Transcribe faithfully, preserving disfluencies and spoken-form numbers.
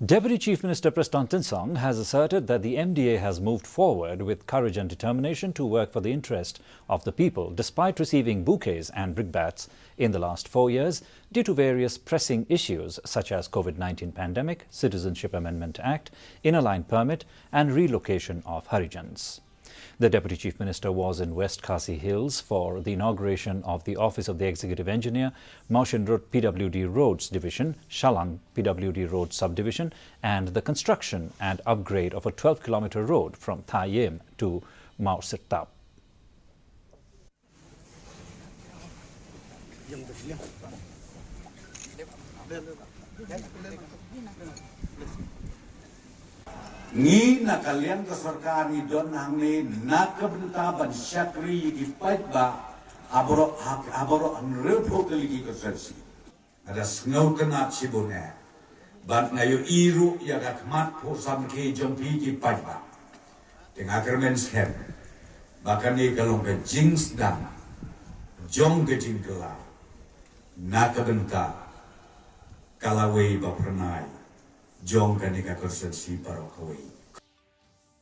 Deputy Chief Minister Prestone Tynsong has asserted that the M D A has moved forward with courage and determination to work for the interest of the people, despite receiving bouquets and brickbats in the last four years due to various pressing issues such as COVID nineteen pandemic, Citizenship Amendment Act, Inner Line Permit, and relocation of Harijans. The Deputy Chief Minister was in West Khasi Hills for the inauguration of the Office of the Executive Engineer, Mawshynrut P W D Roads Division, Shallang P W D Roads Subdivision, and the construction and upgrade of a twelve kilometer road from Thayem to Mawsyrtap. Ngi na ka liang ka sorkar ngi don hangne na ka bynta ban shakri ïa ki paidbah ha baroh, ha baroh hynriewphew tylli ki constituency. Nga da sngewtynnat shibun eh bad nga ïohi ruh ïa ka khmat phuh samrkhie jong phi ki paidbah. Te nga kyrmen skhem ba kane ka long ka jingsdang jong ka jingkylla na ka bynta ka lawei ba phyrnai jong kane ka constituency baroh kawei.